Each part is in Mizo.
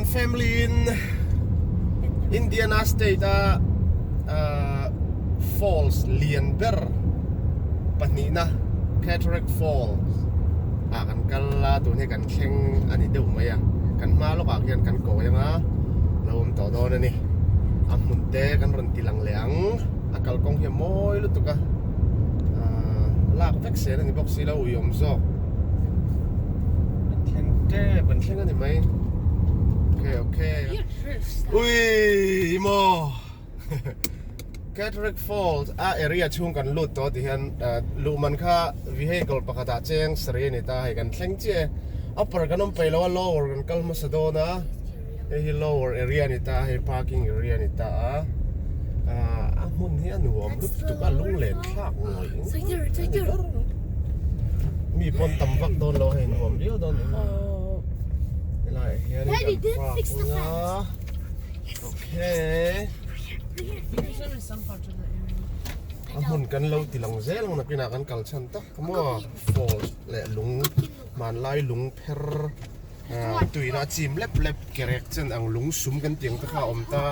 Kan family in Indiana state a falls lian ber pahnihna Cataract Falls ah kan kal a tun hi kan thleng a ni deuh mai a kan hma lawkah khian kan kawi anga lo awm tawh dawn a ni a hmun te kan rawn ti lang leh ang a kalkawng hi a mawi lutuk a lak vek sel a ni bawk si lo ui awm zawk. An thleng tep an thleng a ni mai. Okay okay. Ui maw. Cataract Falls a area chhung kan lut tawh ti hian luhman kha vehicle pakhatah cheng sarih a ni ta hei kan thleng chiah e. Upper kan awm peih lo a lower kan kal hmasa dawn a. Hei hi lower area a ni ta a hei parking area a ni ta a. A hmun hi a nuam lutuk a lunglen thlak ngawih ngawih a ni ber. Mi pawn tam vak dawn lo hei nuam viau dawn ni. Helaiah hian kan park ang a. Okay. A hmun kan lo ti lang zel ang nakinah kan kal chhan tak maw falls leh lung hmanlai lung pher tuina a chim lep lep kerek chen ang lung sum kan tih ang te kha a awm ta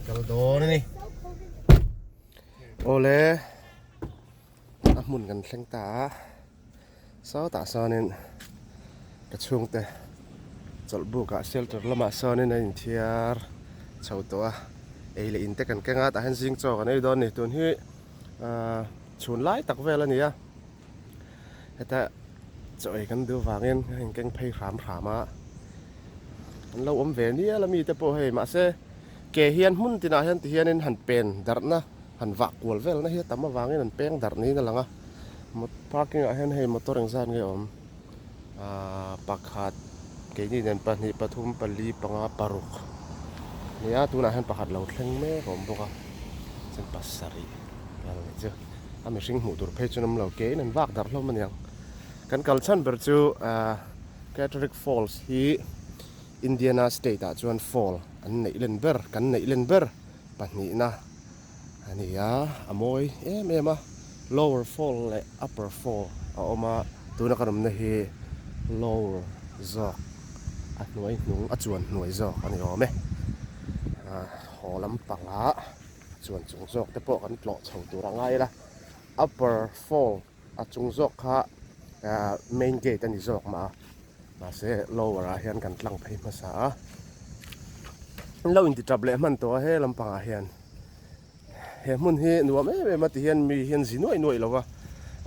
kal dawn a ni. Awle a hmun kan thleng ta a sawtah sawnin ka chhungte chawlh bukah shelter lamah sawnin a inthiar chho tawh a ei leh in te kan keng a tah hian zing chaw kan ei dawn a ni tun hi ahh chhun lai tak vel a ni a heta chaw ei kan duh vangin a inkeng phei hram hram a an lo awm ve nial a mite pawh hei mahse ke hian hmun tinah hian tihianin han pen darhna han vah kual velna hi a tam avangin an peng darh niin a lang a parking ah hian hei motor engzat nge a awm ahh pakhat keini nen pahnih pathum pali panga paruk nia tunah hian pakhat lo thleng mek a awm bawk a chuan pasarih vel a nih chu a mihring hmuh tur phei chu an awm lo kein an vak darh hlawm a niang kan kal chhan ber chu ahh Cataract Falls hi Indiana state ah chuan fall an neih len ber kan neih len ber. Pahnihna a ni a, a mawi em em a, lower fall leh upper fall a awm a, tuna kan awmna hi lower zawk a hnuai hnung a chuan hnuai zawk a ni awm e, haw lampangah a chuan chung zawk te pawh kan tlawh chho tur a ngai ila, upper fall a chung zawk kha main gate a ni zawk mah a. Mahse lower ah hian kan tlang phei hmasa a, an lo inti tap leh hman tawh a he lampang ah hian he hmun hi nuam em em a ti hian mi hian zi nuaih nuaih lo va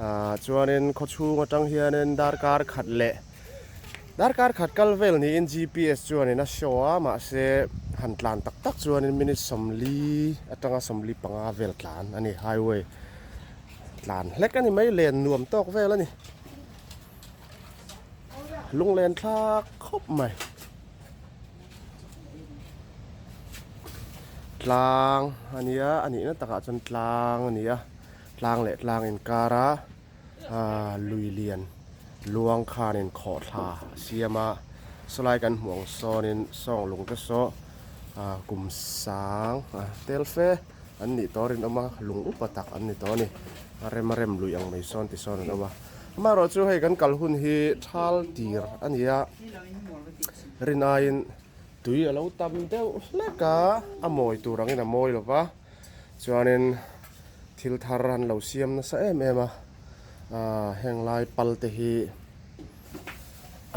ah chuanin khawchhung atang hianin darkar khat leh darkar khat kal vel niin GPS chuanin a show a mahse han tlan tak tak chuanin minute sawmli atanga sawmli panga vel tlan a ni highway tlan hlek a ni mai len nuam tawk vel a ni. Lunglen thlak khawp mai. Tlang a nia a nihna takah chuan tlang a ni a tlang leh tlang inkar a aaa lui lian luang khanin khawhthla a siam a sawlai kan hmuh ang sawnin sawng lung te saw aa kum sang a tel fe an nih tawh rinawm a lung upa tak an ni tawh a ni a rem a rem lui ang mai sawn ti sawn an awm a. Amaherawh chu hei kan kal hun hi thal tir a ni a, rin aiin tui a lo tam deuh hlek a, a mawi tur angin a mawi lo va, chuanin thil thar an lo siam nasa em em a, aaa heng lai pal te hi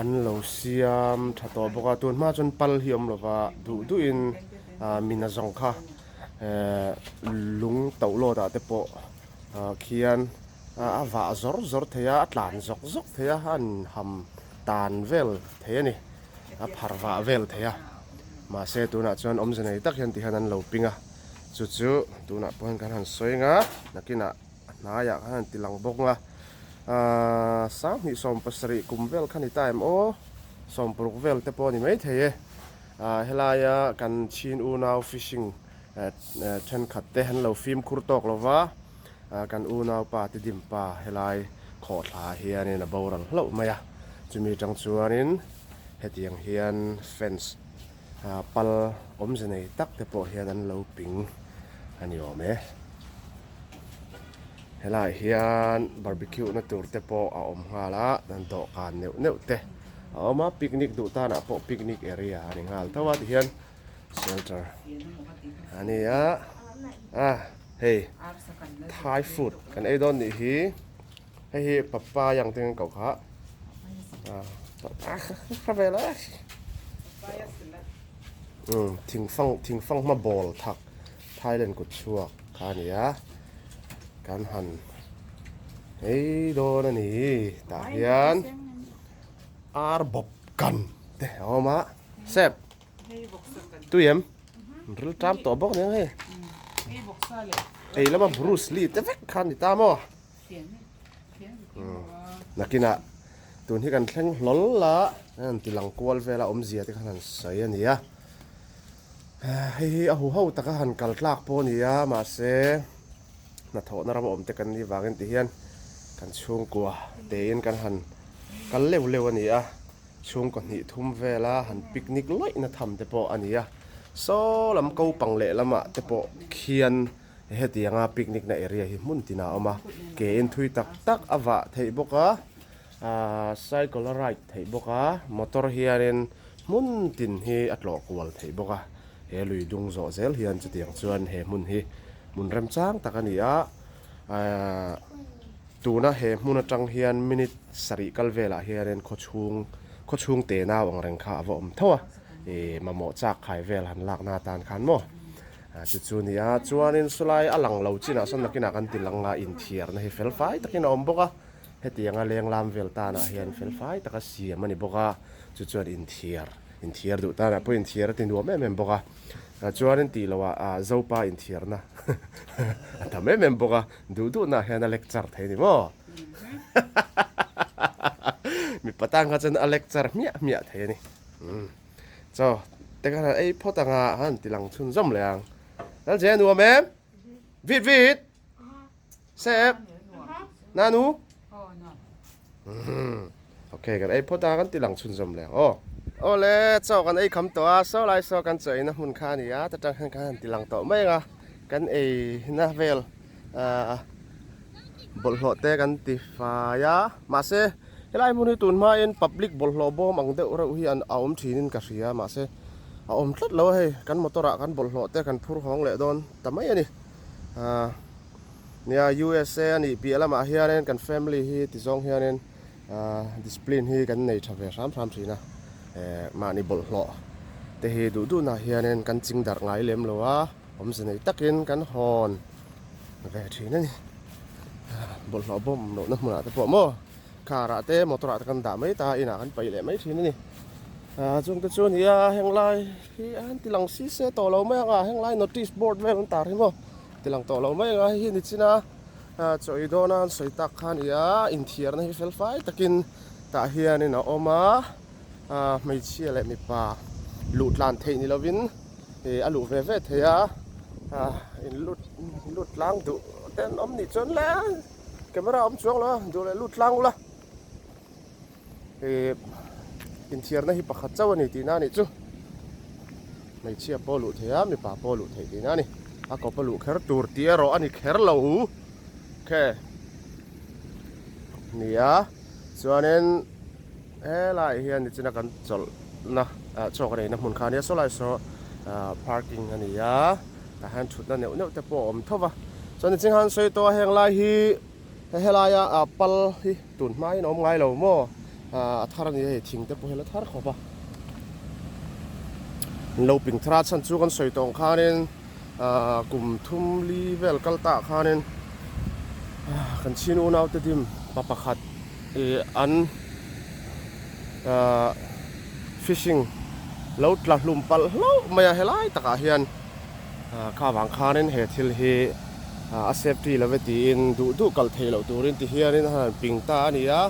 an lo siam tha tawh bawk a, tun hma chuan pal hi awm lo va, duh duhin aaa mina zawng kha eee lung toh lawt ah te pawh khian. A vah zawr zawr thei a, a tlan zawk zawk thei a, a inham tan vel thei a ni, a phar vah vel thei a. Mahse tunah chuan awmze nei tak hian tihian an lo ping a, chu chu tunah pawh hian kan han sawi ang a, nakinah a hnaiah khan han ti lang bawk ang a. Aaa sanghnih 70 kum vel kha ni ta em aw, 60 vel te pawh a ni maithei e. Aaa helaia kan chin unau fishing thenkhat te an lo fimkhur tawk lo va. Kan unaupa Tidimpa helai khawhthla hianin a boral hlauh mai a, chumi atang chuanin hetiang hian fence pal awmze nei tak te pawh hian an lo ping a ni awm e. Helaiah hian barbecue na tur te pawh a awm nghal a, dawhkan neuh neuh te a awm a picnic duh tanah pawh picnic area a ni nghal tho a tihian shelter a ni a a hei thai food kan ei dawn nih hi hei hi papaya ang te an koh kha a vel a thingfang thingfang hma bawl thak Thailand kut chhuak kha a ni a kan han ei dawn a ni tah hian ar bawp kan te a awm a sep tui em ril ṭam tawh bawk nia hei ei lama Bruce Lee te vek kha a ni ta maw nakinah tun hi kan thleng hlawl a an ti lang kual vel a awmzia te khan han sawi a ni a. Hei hi a huho taka han kal tlak pawh a ni a, mahse hnathawhna ram awm te kan nih vangin ti hian kan chhungkua tein kan han kal leuh leuh a ni a, chhungkaw hnih thum vela han picnic lawih na tham te pawh a ni a, saw lam ko pang leh lamah te pawh khian hetianga picnic na area hi hmun tinah a awm a, ke in thui tak tak a vah theih bawk a. Ahh cycle a ride theih bawk a, motor hianin hmun tin hi a tlawh kual theih bawk a, he lui dung zawh zel hian chutiang chuan he hmun hi hmun remchang tak a ni a, ahh tuna he hmun atang hian minute sarih kal velah hianin khawchhung khawchhung te nau ang reng kha a va awm tho a, ih mamawh chak khai vel han lakna atan khan maw ah chu chu a ni a, chuanin sawlai a lang lo chinah sawn nakinah kan ti lang a inthiarna hi fel fai takin a awm bawk a. Hetianga lenglam vel tanah hian felfai taka siam a ni bawk a, chu chuan inthiar, inthiar duh tanah pawh inthiar a ti nuam em em bawk a. Chuanin tih lohah ah Zopa inthiarna a tam em em bawk a, duh duhnah hian a lecture thei a ni maw? Mipa tan kha chuan a lecture hmiah hmiah thei a ni. Chaw te khan han ei phawt anga han ti lang chhunzawm leh ang. Lalje a nuam em? Vit vit! Sep Nanu Ok kan ei phawt a kan ti lang chhunzawm leh ang aw. Awle chaw kan ei kham tawh a saw lai saw kan chaw eina hmun kha a ni a ta tang hian kan han ti lang tawh mai ang a kan eina vel ahh bawlhhlawh te kan ti fai a mahse helai hmun hi tun hmain public bawlhhlawh bawm ang deuh reuh hi an a awm thinin ka hria mahse a awm tlat lo a hei kan motor ah kan bawlhhlawh te kan phur hawng leh dawn ta mai a ni. Ahh nia USA a nih piah lamah hianin kan family hi ti zawng hianin ahh discipline hi kan nei tha ve hram hram thin a eh mahni bawlhhlawh te hi duh duhnah hianin kan ching darh ngai lem lo a awmze nei takin kan hawn ve thin a ni bawlhhlawh bawm lohna hmunah te pawh maw car ah te motor ah te kan dah mai ta a inah kan paih leh mai thin a ni ahh chungte chu a ni a henglai. Hi a han ti lang si se tawh lo mai ang a, henglai notice board vel an tar hi maw ti lang tawh lo mai ang a, hei hi ni chin a chaw ei dawn a an sawi tak kha a ni a, inthiarna hi fel fai takin tah hianin a awm a, hmeichhia leh mipa luh tlan theih ni lovin ih a luh ve ve thei a, in lut lut tlang duh te an awm nih chuan le camera a awm chuang lo a, duh leh lut tlang ula. Ih inthiarna hi pakhat chauh a ni tihna a nih chu. Hmeichhia pawh luh theih a, mipa pawh luh theih tihna a ni. A kawp a luh kher tur tih erawh a ni kher lo. Khe nia chuanin helaiah hian nichina kan chawlhna ah chaw kan eina hmun kha a nia saw lai saw ah parking a ni a tah hian thutna neuh neuh te pawh a awm tho va. Chuan nichina khan sawi tawh a heng lai hi. He helaia ah pal hi tun hmain a awm ngai lo maw ah a thar a ni hei thing te pawh hi a la thar khawp a an lo ping thar a chhan chu kan sawi tawh ang khanin ah kum thum li vel kal ta ah khanin ah kan chhin unau te dim pa pakhat ih an ah fishing lo tla hlum palh hlauh mai a helai takah hian. Kha vang khanin he thil hi a safety lo ve tiin duh duh kal theih loh turin ti hianin a han ping ta a ni a,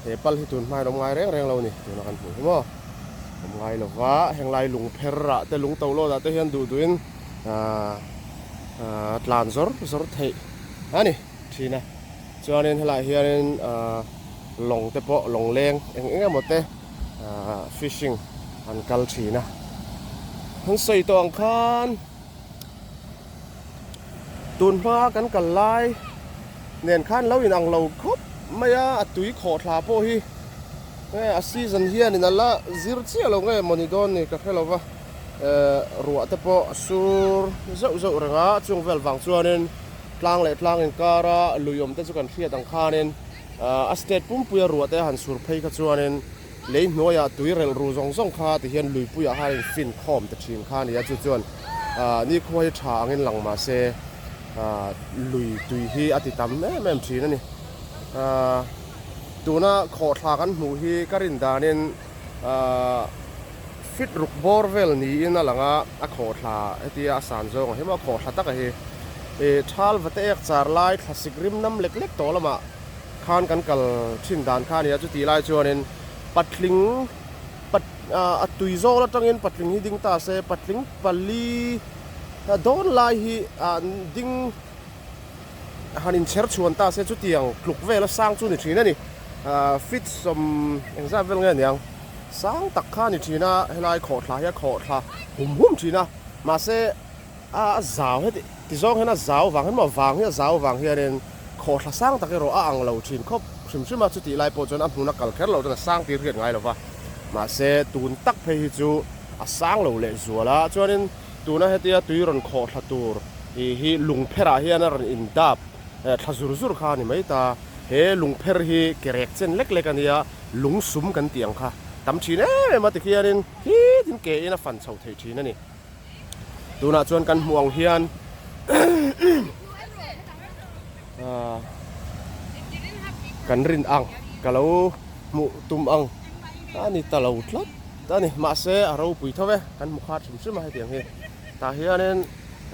he pal hi tun hmain awm ngai reng reng lo a ni tuna kan hmuh hi maw awm ngai lo va, henglai lung pher ah te lung to lawt ah te hian duh duhin tlan zawr zawr theih a ni thin a, chuanin helaiah hianin lawng te pawh lawng leng eng eng emaw te. Fishing an kal thin a, an sawi tawh ang khan tun hma kan kal lai nen khan lo inang lo khawp mai a, a tui khawh thla pawh hi Nge a season hianin a la zir chiah lo nge mawni dawn ni ka hre lo va, eh ruah te pawh a sur zeuh zeuh reng a, chung vel vang chuanin tlang leh tlang inkara lui awm te chu kan hriat ang khanin a state pumpuia ruah te a han sur phei kha chuanin lei hnuaiah tui relh ru zawng zawng kha ti hian luipuiah khan in fin khawm ta thin kha a ni a, chu chuan nikhua hi tha angin lang mah se lui tui hi a ti tam em em thin a ni. Tuna khawhthla kan hmuh hi ka rin danin fit ruk bawr vel niin a lang a, a khawhthla hetia a san zawng a hi maw a khawhthla taka hi ih thal va te ek char lai thlasik rim nam lek lek tawh lamah khan kan kal thin dan kha a ni a, chutih lai chuanin patling pat a tui zawl atangin patling hi ding ta se patling pali dawn lai hi ding han inchher chhuan ta se chutiang tluk vela sang chu ni thin a ni. Feet sawm engzat vel nge aniang sang tak kha a ni thin a, helai khawhthla hi a khawhthla hum hum thin a, mahse a zau heti ti zawng hian a zau vang hian maw vang hi a zau vang hianin khawhthla sang tak erawh a ang lo thin khawp hrim hrim a, chutih lai pawh chuan a hmun a kal kher loh chuan a sang tir hriat ngai lo va, mahse tun tak phei hi chu a sang lo leh zual a, chuanin Tuna hetia tui rawn khawhthla tur ih hi lungpherah hian a rawn indap thla zur zur kha a ni mai ta. He lungpher hi kerek chen lek lek a nia, lung sum kan tih ang kha tam thin em em a tikhianin khitin ke in a fan chho thei thin a ni. Tunah chuan kan hmuh ang hian kan rin ang ka lo hmuh tum ang a ni ta lo tlat. Ta ni, mahse a ropui tho e, kan hmu khat hrim hrim a hetiang hi. Tah hianin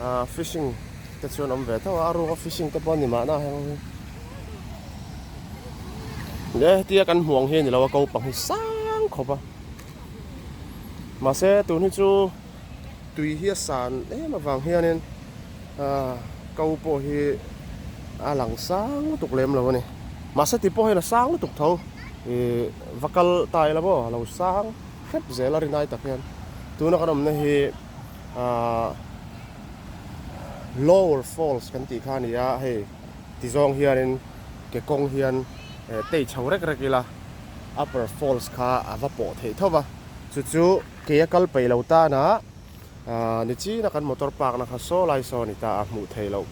ah fishing te chuan awm ve tho a, a ruka fishing te pawh a ni mahna heng hi. Le hetia kan hmuh ang hi a ni lo a, ko pang hi sang khawp a. Mahse tun hi chu tui hi a san em avang hianin ah ko pawh hi a lang sang lutuk lem lo a ni. Mahse ti pawh hian a sang lutuk tho. Ih va kal ta ila maw a lo sang hrep zel a rinai tak hian tuna kan awmna hi ahh lower falls kan tih kha a ni a hei ti zawng hianin ke kawng hian tei chho rek rek ila upper falls kha a va pawh theih tho va chu chu ke a kal peih lo tana ahh nichina kan motor park na kha saw lai saw a ni ta a hmuh theih loh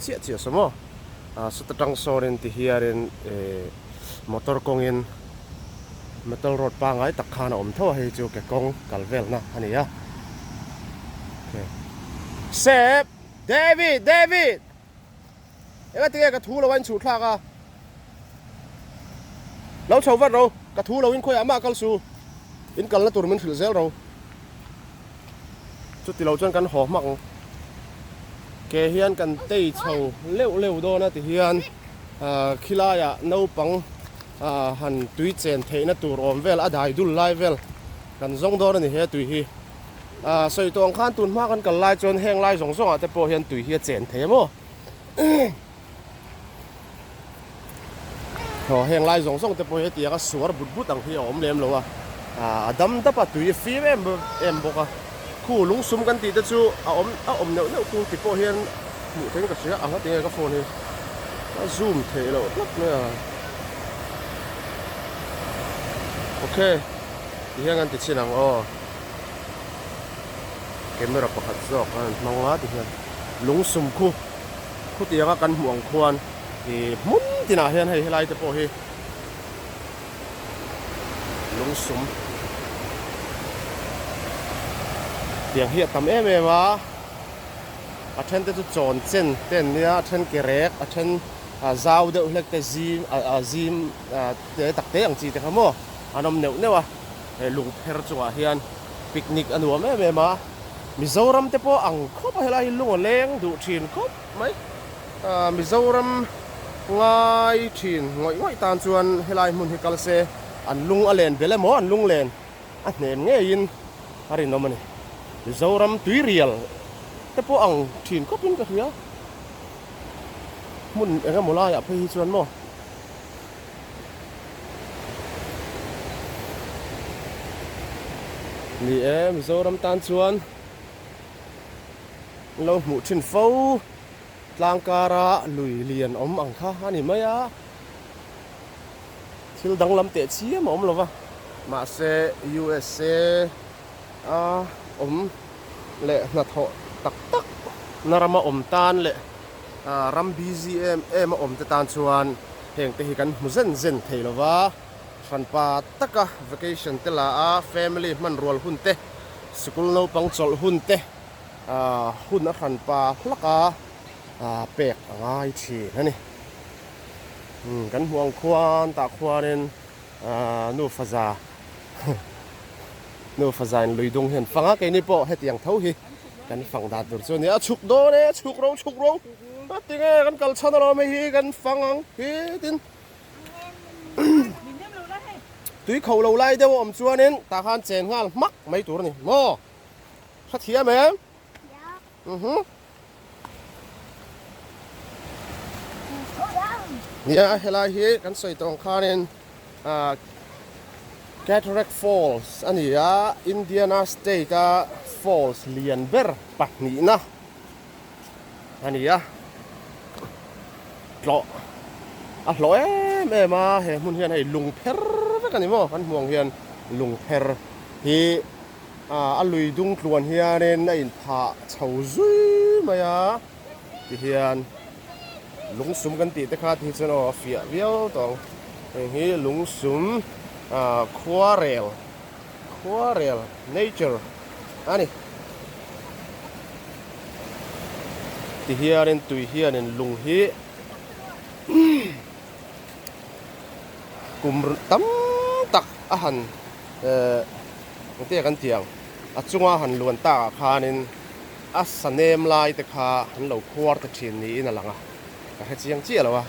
chiah chiah saw maw ah sawta tang sawnin ti hianin eh. Motor kawngin metal road pangngai tak khan a awm tho a, hei chu ke kawng kal velna a ni a. Sep! David! David! Enga tinge ka thu lo a inchhuh thlak a? Lo chho vat ro, ka thu lo in khawiah mah kal su, in kalna tur min hrilh zel ro. Chuti lo chuan kan haw hmak ang. Ke hian kan tei chho leuh leuh dawn a ti hian. Khilaiah naupang han tui chen theihna tur awm vel a dai dul lai vel kan zawng dawn a ni he tui hi. Sawi tawh ang khan tun hma kan kal lai chuan heng lai zawng zawngah te pawh hian tui hi a chen thei a maw. Aw heng lai zawng zawng te pawh hi hetiang a suar but but ang hi a awm lem lo a, a dam dap a tui a fim em em bawk a. Khu lungsum kan tih te chu a awm a awm neuh neuh khu ti pawh hian hmuh theihin ka hria ang a tinge ka phone hi a zoom theih loh tlat mai a. Ok ti hian kan ti chhin ang aw camera pakhat zawk a rawn hmang a ti hian lungsum khu khutianga kan hmuh ang khuan ih hmun tinah hian hei helai te pawh hi lungsum tiang hi a tam em em a a then te chu chawn chen te an nia a then ke rek a then ah zau deuh hlek te zim ah zim ah te tak te ang chi te kha maw an awm neuh neuh a he lungpher chungah hian picnic a nuam em em a Mizoram te pawh ang khawp a helai hi lung a leng duh thin khawp mai ah Mizoram ngai thin ngawih ngawih tan chuan helai hmun hi kal se an lung a len bel emaw an lung len a hnem ngeiin a rinawm a ni. Mizoram tuirial te pawh ang thin khawpin ka hria hmun eng emaw laiah phei hi chuan maw. Ni e Mizoram tan chuan an lo hmuh thin fo. Tlang kara lui lian awm ang kha a ni mai a, thil danglam teh chiam a awm lo va. Mahse USA a awm leh hnathawh tak tak na rama awm tan leh ram busy em em a awm te tan chuan heng te hi kan hmu zen zen thei lo va, hranpa taka vacation te la a family hman rual hun te, sikul naupang chawlh hun te hun a hranpa hlak a pek a ngai thin a ni. Kan hmuh ang khuan tah khuanin nu faza nu faza in lui dung hian fang a keini pawh hetiang tho hi kan fang dan tur chu a ni a chhuk dawn e chhuk ro chhuk ro a tinge kan kal chhan alawm hei hi kan fang ang hitin tui kho lo lai deuh a awm chuanin tah khan chen nghal hmak mai tur a ni maw hrethiam em? Nia helai hi kan sawi tawh ang khanin Cataract Falls a ni a, Indiana state a falls lian ber pahnihna a ni a, tlawh a hlawh em em a, he hmun hian hei lung pher vek a ni maw kan hmuh ang hian lung pher hi. A lui dung tluan hianin a inphah chho zui mai a, tihian lungsum kan tih te kha ti hi chuan aw a fiah viau tawh ang. Heng hi lungsum khuarel khuarel nature a ni. Tihianin tui hianin lung hi kum tam tak a han eh. Engtia kan tih ang? A chunga han luan takah khanin a sa nem lai te kha an lo khuar ta thin niin a lang a, ka hre chiang chiah lo a,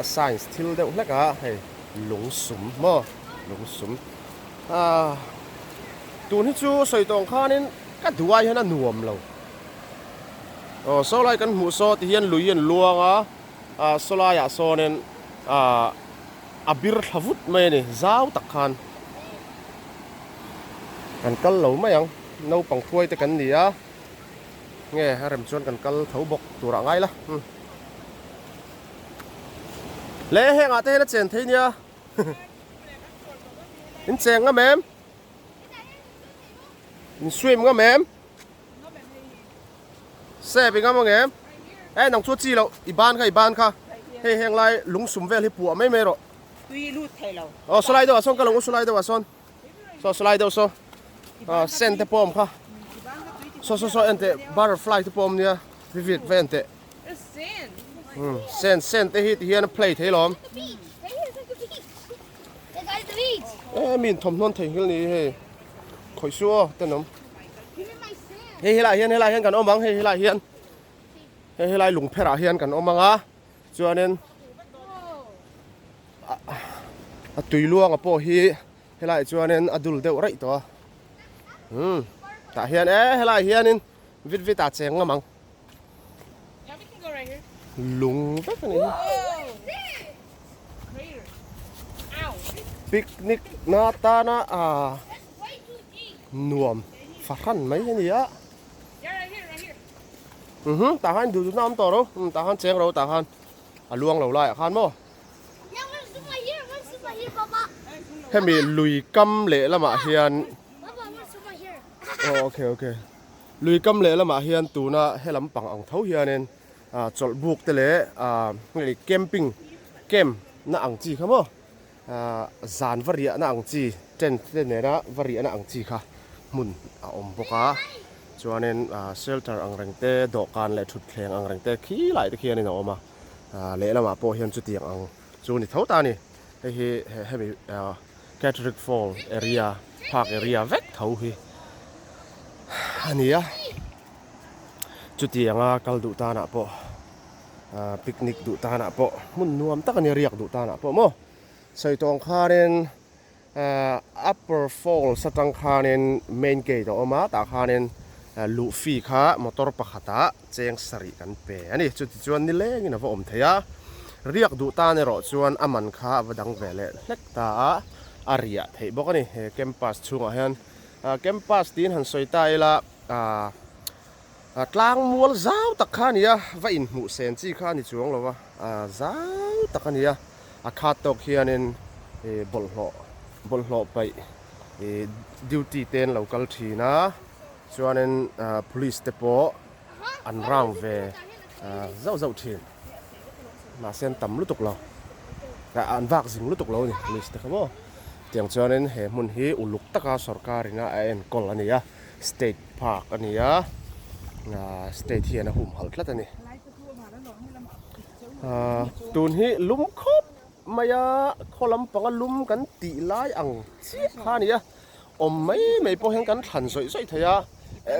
a science thil deuh hlek a, hei lungsum maw lungsum ah tun hi chu sawi tawng khanin ka duh ai hian a nuam lo aw saw lai kan hmuh saw ti hian lui an luang a ah saw laiah sawnin ah a bir thla vut mai a ni zau tak khan. Kan kal lo mai ang, naupang hruai te kan ni a, nge a rem chuan kan kal tho bawk tur ah ngai la. Le heng ah te hian a chen thei nia, in cheng ngam em? In swim ngam em? Sep i ngam ang em? E nang chu a chi loh, i ban kha i ban kha, hei heng lai lungsum vel hi puah mai mai rawh. Tui lut thei lo. Aw sawlai deuh ah sawn ka lo sawlai deuh ah sawn. Saw sawlai deuh saw. Aw sen te pawh awm kha. Saw saw saw en teh butterfly te pawh awm nia. Vivid va en teh. Hmm sen sen te hi ti hian a play thei lawm. E min thawmhnawn thei nghil ni hei. Khawih su aw tenawm. Hei helai hian helai hian kan awm ang hei helai hian. Hei helai lungpherah hian kan awm ang a. Chuanin a tui luanga pawh hi helaiah chuanin a dul deuh raih tawh a umm tah hian e helaiah hianin vit vit ah cheng ngam ang lung vek a ni hi picnic na atana ah nuam fahran mai a ni a. Uhum tah khan duh duhna awm tawh ro umm tah khan cheng ro tah khan a luang lo laiah khan maw hemi lui kam leh lamah hian aw okay okay lui kam leh lamah hian tuna he lampang ang tho hianin ah chawlh buk te leh ah hei camping camp na ang chi kha maw ah zan va riahna ang chi tent te nena va riahna ang chi kha hmun a awm bawk a. Chuanin shelter ang reng te, dawhkan leh thutthleng ang reng te khi lai te khianin a awm a, lehlamah pawh hian chutiang ang chu ni tho ta a ni. Hei hi hemi Cataract Fall area park area vek tho hi a ni a, chutianga kal duh tanah pawh picnic duh tanah pawh hmun nuam tak a ni riak duh tanah pawh maw sawi tawng khanin Upper Falls atang khanin main gate a awm a, tah khanin luh fee kha motor pakhatah cheng sarih kan pe a ni. Chutichuan nilengin a va awm thei a, riak duh tan erawh chuan a man kha a va dang ve leh hlek ta a, a riah theih bawk a ni he campus chhungah hian. Campus tiin han sawi ta ila tlang mual zau tak kha a ni a, va inhmuh sen chi kha a ni chuang lo va, zau tak a ni a, a khat tawk hianin. Bawlhhlawh Bawlhhlawh paih ih duty te an lo kal thin a chuanin ah police te pawh an round ve ah zauh zauh thin mahse an tam lutuk lo ah an vak zing lutuk lo a ni police te kha maw tiang chuanin he hmun hi uluk taka sorkar ina a enkawl a ni a state park a ni a ah state hian a humhalh tlat a ni ah tun hi lum khawp. Mai a, khaw lampanga lum kan tih lai ang chiah kha a ni a, awm mai mai pawh hian kan thlan zawih zawih thei a,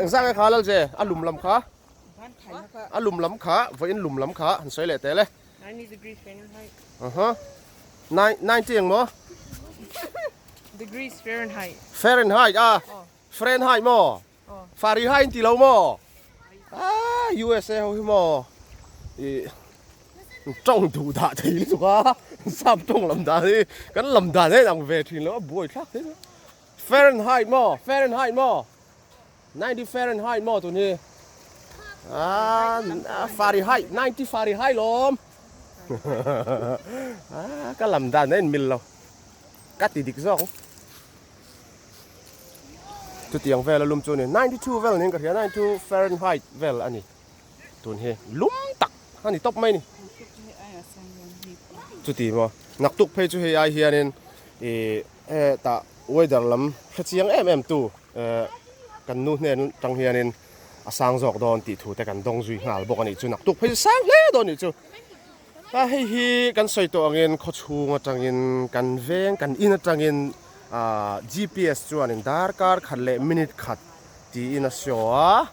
engzah nge kha Lalje, a lum lam kha, a lum lam kha, vawiin lum lam kha han sawi leh tel e. Aha, 90 eng maw? Degrees Fahrenheit. Fahrenheit a, Fahrenheit maw? Fahrenheit in ti lo maw? Ah, USA ho hi maw? I tawng duh dah thei lutuk a, sap tawng lam dan hi kan lam dan en ang ve thin lo a buai thlak thei lo. Fahrenheit maw? Fahrenheit maw? 90 Fahrenheit maw tun hi? Ah, Fahrenheit, 90 Fahrenheit lawm. Ah, ka lam dan en mil lo. Ka ti dik zawk. Chutiang vel a lum chu a ni. 92 vel niin ka hria, 92 Fahrenheit vel a ni. Tun hi lum tak a ni tawp mai a ni. Chuti maw, naktuk phei chu hei ai hianin ih hetah weather lam hre chiang em em tu kan nu hnen atang hianin a sang zawk dawn tih thu te kan dawng zui nghal bawk a nih chu. Naktuk phei chu sang hle dawn a nih chu. A hei hi kan sawi tawh angin khawchhung atangin kan veng kan in atangin ah GPS chuanin darkar khat leh minute khat tiin a show a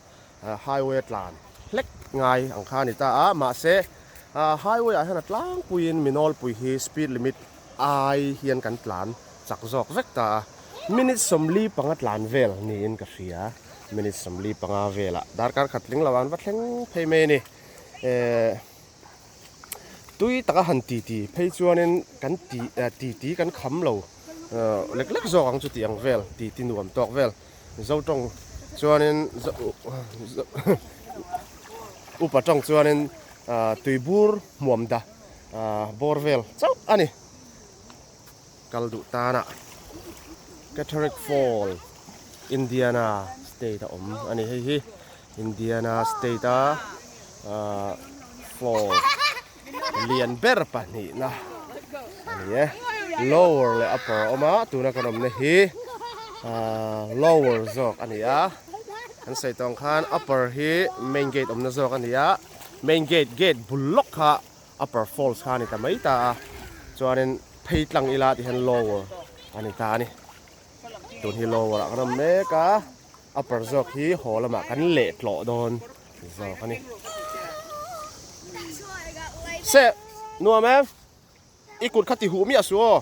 highway a tlan hlek ngai ang kha a ni ta a mahse ah highway ah hian a tlangpuiin mi nawlpui hi speed limit ai hian kan tlan chak zawk vek ta a minute 45 tlan vel niin ka hria minute 45 velah darkar khat tling lo ah an va thleng phei mai a ni eh. Tui taka han titi phei chuanin kan ti titi kan kham lo lek lek zawk ang chu tih ang vel titi nuam tawk vel Mizo tawng chuanin upa tawng chuanin tuibur hmuam da bawr vel chauh a ni kal duh tana Cataract Fall Indiana state a awm a ni hei hi. Indiana state a floor lian ber pahnihna a ni e lower leh upper a awm a tuna kan awmna hi lower zawk a ni a kan sawi tawng khan upper hi main gate awmna zawk a ni a main gate gate bul lawk kha upper falls kha a ni ta mai ta a chuanin phei tlang ila tih hian lower a ni ta a ni tun hi lower ah kan awm mek a. Upper zawk hi haw lamah kan leh tlawh dawn zawk a ni. Se, nuam em? I kut kha ti huh miah suh aw.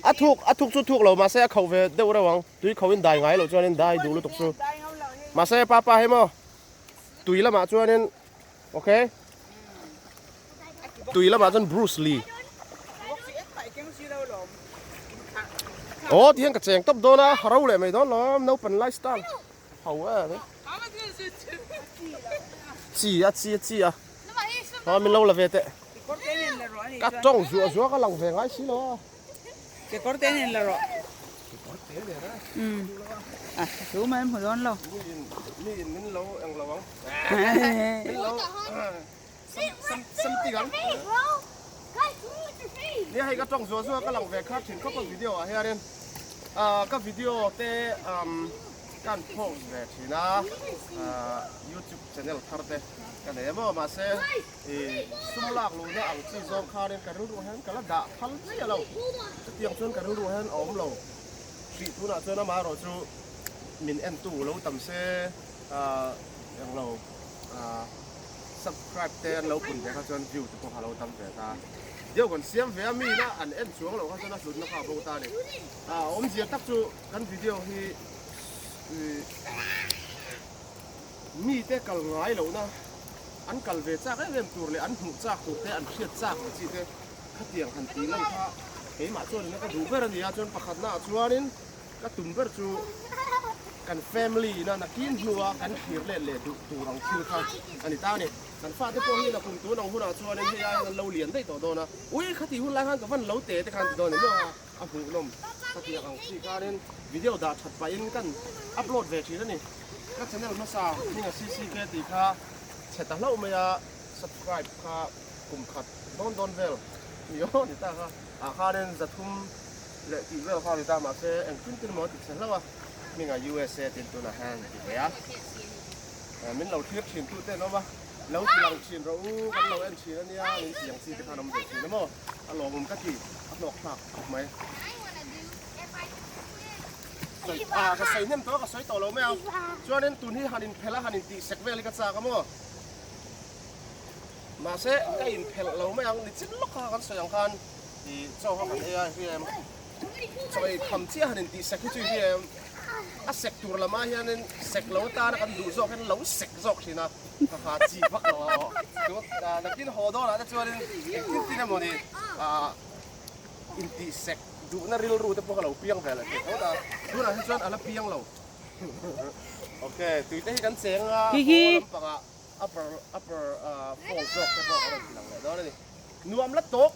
A thuk, a thuk chu thuk lo mahse a khauh ve deuh reuh ang. Tui khauhin dai ngai loh chuanin dai duh lutuk chu. Mahse papa hei maw, tui lamah chuanin Ok. Tui lamah chuan Bruce Lee. Oh, tihian ka cheng tawp dawn a, ro leh mai dawn lawm, naupan lifestyle. Ho e. Chi a chi a chi a. Ha min lo la ve teh. Ka tawng zuah zuah ka lang ve ngai si lo a. Kekawr te nen la rawh. Kekawr te nen a. Um. A thu mai hmu dawn lo. Mi in mi in min lo eng lo ang. Min lo sam sam ti ang. Nia hei ka tawng zuah zuah ka lang ve kha thin khawp a video ah hianin ah ka video te um kan post ve thin a ah youtube channel thar te ka nei a maw mahse I sum lak luhna ang chi zawng khanin ka rilru hian ka la dah phal chiah lo. Chutiang chuan ka rilru hian a awm lo. Hrih tunah chuan amaherawh chu min entu lo tam se eng lo subscribe te an lo pun ve kha chuan view te pawh kha lo tam ve ta. Deuh kan siam ve a mi ina an en chuang loh kha chuan a hlutna kha a bo ta a ni. A awmzia tak chu kan video hi Mite kal ngai lohna, an kal ve chak em em tur leh an hmuh chak tur te, an hriat chak ang chi te khatiang han tih lan kha keimah chuan ina ka duh ber a ni a, chuan pakhatnaah chuanin ka tum ber chu. Kan family ina nakin hnua kan thlir let leh duh tur ang thil kha a ni ta a ni. Kan fate pawh hi nakum tun ang hunah chuanin hei aiin an lo lian daih tawh dawn a, ui khati hun lai khan ka van lo te te khan ti dawn ni maw a, a hmuhnawm khatiang ang chi khanin video dah that pahin kan upload ve thin a ni. Ka channel hmasa hminga CCK tih kha chhe ta hlauh mai a, subscribe kha kum khat dawn dawn vel ni aw ni ta kha ah khanin 300 leh tih vel kha a ni ta mahse engtin tin emaw a ti chhe hlauh a. Hminga USA tin tunah hian ti ve a, min lo thlir thin tu te an awm a, lo ti lang thin rawh u, kan lo en thin a nia, min ti ang chi te khan awm ve thin a maw, a lawmawm ka ti, a hlawk thlak khawp mai. Sawi ah ka sawi hnem tawh a, ka sawi tawh lo mai ang, chuanin tun hi han inphelh a, han intih sek vel hi ka chak a maw, mahse ka inphelh lo mai ang, nichin lawk kha kan sawi ang khan ih chaw kha kan ei a, hria em. Chawi kham chiah han intih sek hi chu hi a sek tur lamah hianin sek lo atana kan duh zawk hian lo sek zawk thin a, ka ha chi vak lo a aw. Nakin haw dawnah te chuanin engtin tin emawni intih sek duhna rilru te pawh ka lo piang ve leh thei tho ta, tunah hi chuan a la piang lo. Ok, tui te hi kan cheng a, haw lampangah upper upper fall zawk te pawh ka rawn ti lang leh dawn a ni. Nuam la tawk.